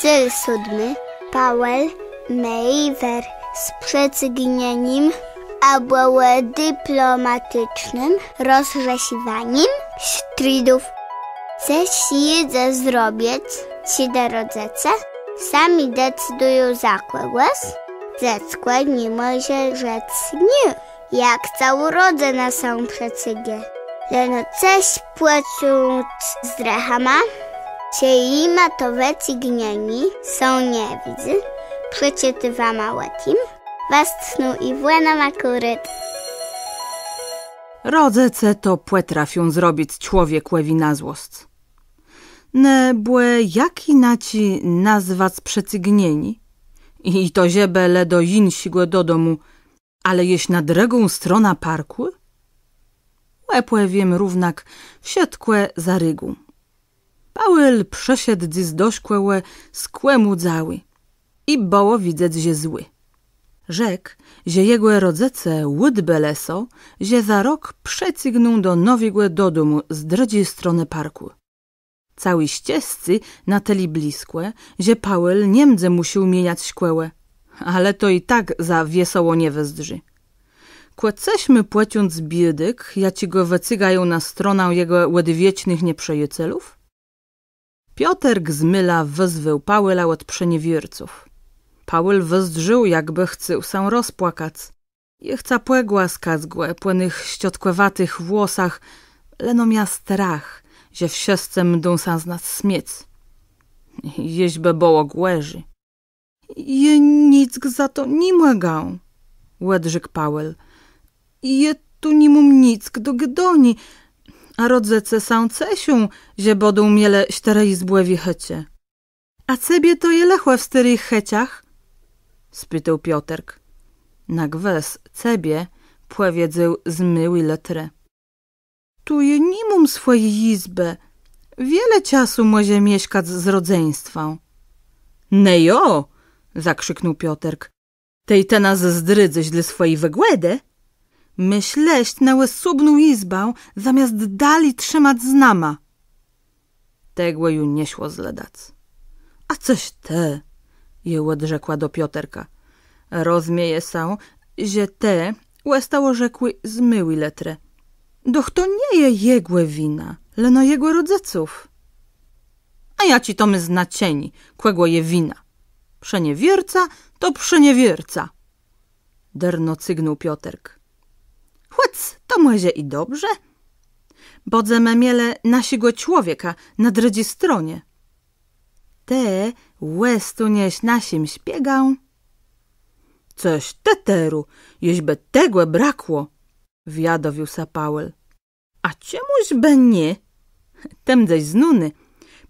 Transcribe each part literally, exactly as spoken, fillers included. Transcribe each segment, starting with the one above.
Dzél sódmi. Paweł mô jiwer z przecygnienim abò ò diplomaticznym rozrzesziwanim sztridów. Cëż jidze zrobic, czedë rodzëce sami decydëją za kògòs? Dzeckò ni mòże rzec nié, jak całô rodzëna sã przecygô. Leno cëż pòcząc z drëchama, czej jima to wëcygnienié sã nie widzy? Przeczëtôwô ma ò tim wastnô Iwòna Makùrôt. Rodzëce to pòtrafią zrobic człowiekòwi na złosc. Në bò jak jinaczi nazwac przecygnienié? I to żebë le do jinszégò dodomù, ale jesz na drëgą stronã parkù? Òpòwiém równak wszëtkò za régą. Paweł przëszedł dzys do szkòłë skòmùdzałi i bëło widzec, że złi. Rzekł, że jegò rodzëce ùdbelë so, że za rok przecygną do nowégò dodomù z drëdżi stronë parkù. Całé szczescé na tëli blëskò, że Paweł nie mdze mùszôł mieniac szkòłë, ale to i tak za wiesoło nie wëzdrzi. Kò cëż mô pòcząc biédôk, jaczégò wëcygają na stronã jegò òdwiecznëch nieprzëjacelów? Pioterk z môla wëzwôł Paweła òd przeniewierców. Paweł wëzdrzôł, jakbë chcôł sã rozpłakac. Jô chca pògłaskac gò pò nëch szczotkòwatëch włosach, leno mia strach, że wszëscë mdą sã z nas smiôc. Jesz bë bëło gòrzi. Jô nick za to ni mògã, òdrzekł Paweł. Jô tu ni móm nick do gôdaniô, a rodzëce sã ceszą, że bãdą mielë sztërëjizbòwé chëcze. A cebie to je lëchò w stôrëch chëczach? Spitôł Pioterk. Na gwës cebie pòwiedzôł z môłi lëtrë. Tu jô ni móm swòji jizbë. Wiele czasu mòże mieszkac z rodzeństwã. Në jo! Zakrziknął Pioterk. Tej të nas zdrôdzôsz dlô swòji wëgòdë? Mëslisz na òsóbną jizbã, zamiast dali trzëmac z nama. Tegò ju nie szło zlëdac. A cëż të, jô òdrzekła do Pioterka. Rozmieje sã, że të òstało rzekłé z môłi lëtrë. Doch to nie je jegò wina, leno jegò rodzëców. A jaczé to mô znaczenié, kògò je wina? Przeniewierca to przeniewierca. Dërno cygnął Pioterk. Chòc to mòże i dobrze. Bãdzemë mielë naszégò człowieka na drëdżi stronie. Të òstóniesz naszim szpiegã. Cëż të terô, jesz bë tegò brakło, wëjadowił sã Paweł. A czemùż bë nié? Të mdzesz znóny.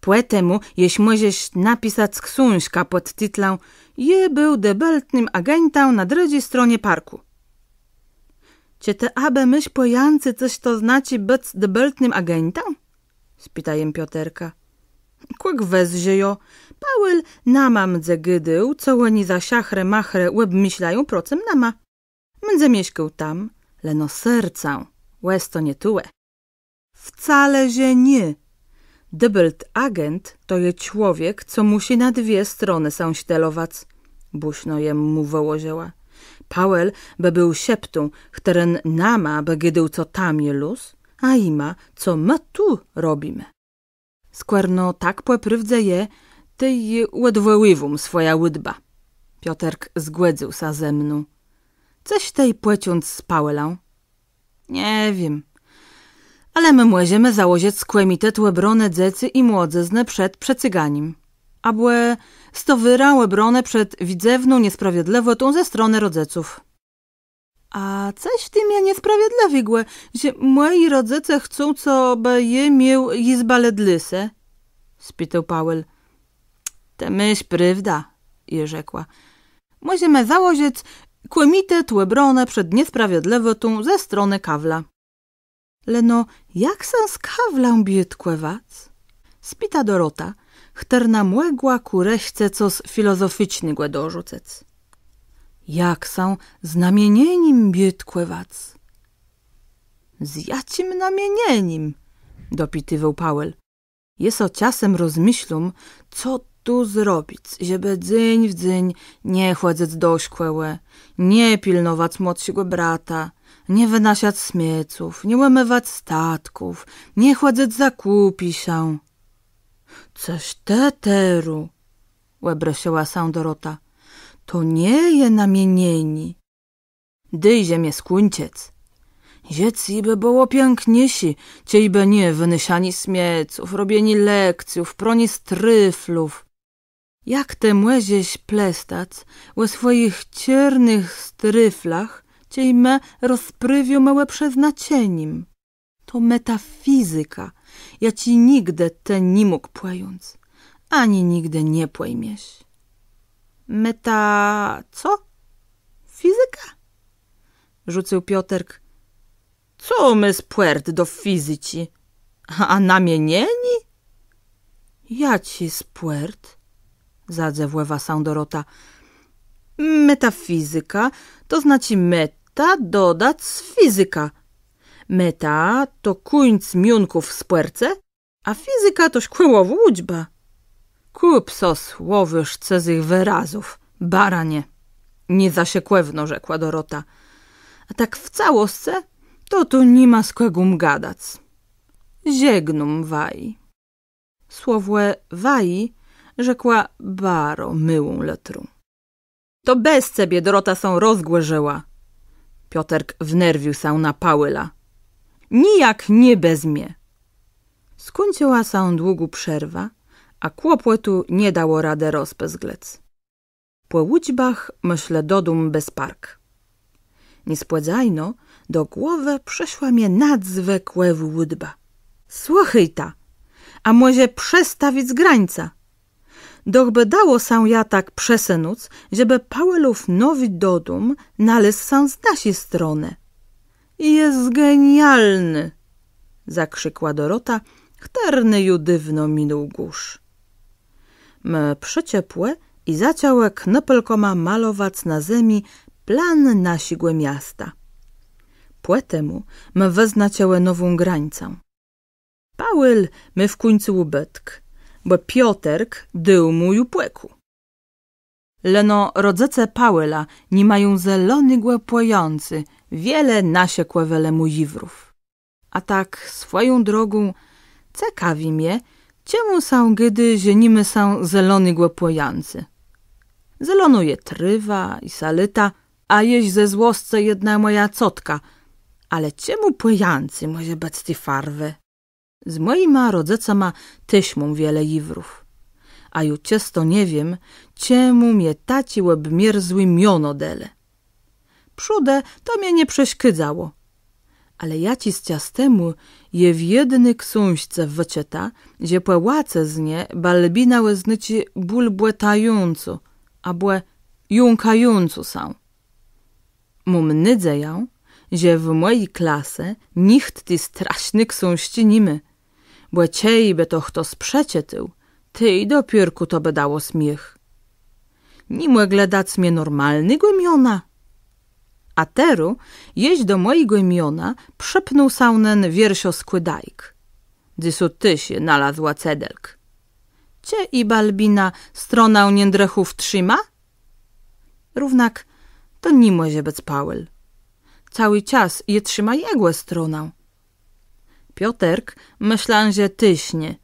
Pò temù jesz mòżesz napisac ksążkã pòd titlã: Jô béł dëbeltnym agentã na drëdżi stronie parkù. Czë të abë môsz pòjãcé, cëż to znaczi bëc dëbeltnym agentã? Spita jem Pioterka. Kò gwës, że jo. Paweł nama mdze gôdôł, co òni za szachrë-machrë òbmëszlają procëm nama. Mdze mieszkôł tam, leno sercã òstónie tuwò. Wcale, że nié. Dëbelt agent to je człowiek, co mùszi na dwie stronë sã sztelowac, bùszno jem mù wëłożëła. Paweł bë béł szeptą, chtëren nama bë gôdôł, co tam je lóz, a jima, co më tu robimë. Skòrno tak pò prôwdze je, tej òdwòłiwóm swòjã ùdbã. Pioterk zgòdzył sã ze mną. Cëż tej pòcząc z Pawelã? Nie wiém. Ale më mòżemë założëc kòmitet òbronë dzecy i młodzëznë przed przecyganim. Abò stowôrã òbronë przed widzewną niesprawiedlëwòtą ze stronë rodzëców. A cëż w tim je niesprawiedlëwégò, że mòji rodzëce chcą, cobë jô miôł jizbã le dlô se? Spitôł Paweł. Të môsz prôwdã, jô rzekła. Mòżemë założëc kòmitet òbronë przed niesprawiedlëwòtą ze stronë kawla. Leno jak sã z kawlã biôtkòwac? Spita Dorota, chtërna mògła kù reszce cos filozoficznégò dorzucëc. Jak sã z namienienim biôtkòwac? Z jaczim namienienim? Dopitiwôł Paweł. Jô so czasem rozmëszlóm, co tu zrobic, żebë dzéń w dzéń nie chòdzëc do szkòłë, nie pilnowac młodszégò brata, nie wënaszac smieców, nie òmëwac statków, nie chòdzëc za kùpiszã? Cëż të terô, òbrëszëła sã Dorota. To nie je na mienienié. Dôjże mie skùńczëc. Żëcé bë bëło piãkniészé, czejbë nié wënôszanié smieców, robienié lekcjów, pranié strëflów. Jak të mòżesz plestac ò swòjich czôrnëch strëflach, czej më rozprôwiómë ò przeznaczenim? To metafizyka, jaczi nigdë të ni mógł pòjąc, ani nigdë nie pòjmiesz. Meta co? Fizyka? Rzucył Pioterk. Co mô spòrt do fizyczi? A, a na mienienié? Jaczi spòrt? Zadzëwòwa sã Dorota. Metafizyka, to znaczi meta dodac fizyka. Meta to kùńc miónków w spòrce, a fizyka to szkòłowô ùczba. Kùp so słowôrz cëzëch wërazów, baranie. Nie za szëkòwno, rzekła Dorota. A tak w całoscë, to tu ni ma z kògùm gadac. Żegnóm waji. Słowò waji rzekła baro môłą lëtrą. To bez cebie Dorota sã rozgòrzëła. Pioterk wnerwił sã na Pawła. Nijak nié bez mie. Skùńczëła sã długô przerwa, a kłopòtu nie dało radë rozpëzglëc. Pò ùczbach më szlë dodóm bez park. Niespòdzajno do głowë przëszła mie nadzwëkłô ùdba. Słëchôjta, a mòże przestawic grańcã? Doch bë dało sã jã tak przesënąc, żebë Pawłów nowi dodóm nalôzł sã z naszi stronë. Je genialny! Zakrzikła Dorota, chtërny ju dôwno minął górz. Më przëczepłë i zaczãłë knëpelkama malowac na zemi plan naszégò miasta. Pòtemù më wëznaczëłë nową grańcã. Paweł mô w kùńcu ùbëtk, bò Pioterk dôł mù ju pòkù. Leno rodzëce Pawła ni mają zelonégò pòjãcô, wiele naszëkòwelë mù jiwrów. A tak swòją drogą, cekawi mie, czemù sã gôdô, że ni mô sã zelonégò pòjãcô. Zelonô je trôwa i salôta, a jesz ze złoscë jedna mòja cotka. Ale czemù pòjãcé mòże bëc ti farwë? Z mòjima rodzëcama téż móm wiele jiwrów. A ju czësto nie wiém, czemù mie taczé òbmierzłé miono delë. Przódë to mie nie przeszkôdzało. Ale jaczis czas temù jem w jedny ksążce wëczëta, że pò łacëznie Balbina òznôczô bùlbòtającô abò jąkającô sã. Móm nôdzejã, że w mòji klasë nicht ti straszny ksążczi ni mô, bò czejbë to chto przeczëtôł, tej dopiérkù to bë dało smiéch. Ni mòglë dac mie normalnégò miona? A terô jesz do mòjégò miona przëpnął sã nen wierszoskłôdajk. Dzysô téż jem nalazła cédelk. Czë i Balbina stronã niedrëchów trzima? Równak to ni mòże bëc Paweł. Całi czas jem trzima jegò stronã. Pioterk, mëszlã, że téż nié,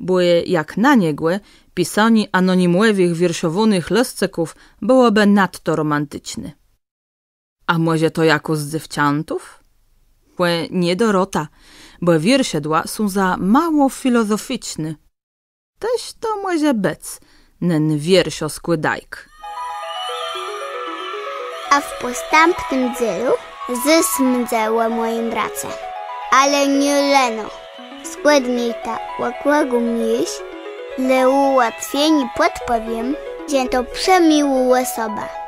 bò jak na niegò, pisanié anonimòwëch wierszowónëch lëscëków bëłobë nadto romanticzné. A mòże to jakô z dzéwczãtów? Bò nié Dorota, bò wierszëdła są za mało filozoficzné. Téż to mòże bëc nen wierszoskłôdajk. A w pòstãpnym dzélu zôs mdze ò mòjim brace. Ale nié leno. Zgòdnijta, ò kògùm jidze, le ùłatwienié pòdpòwiém, że to przemiłô òsoba.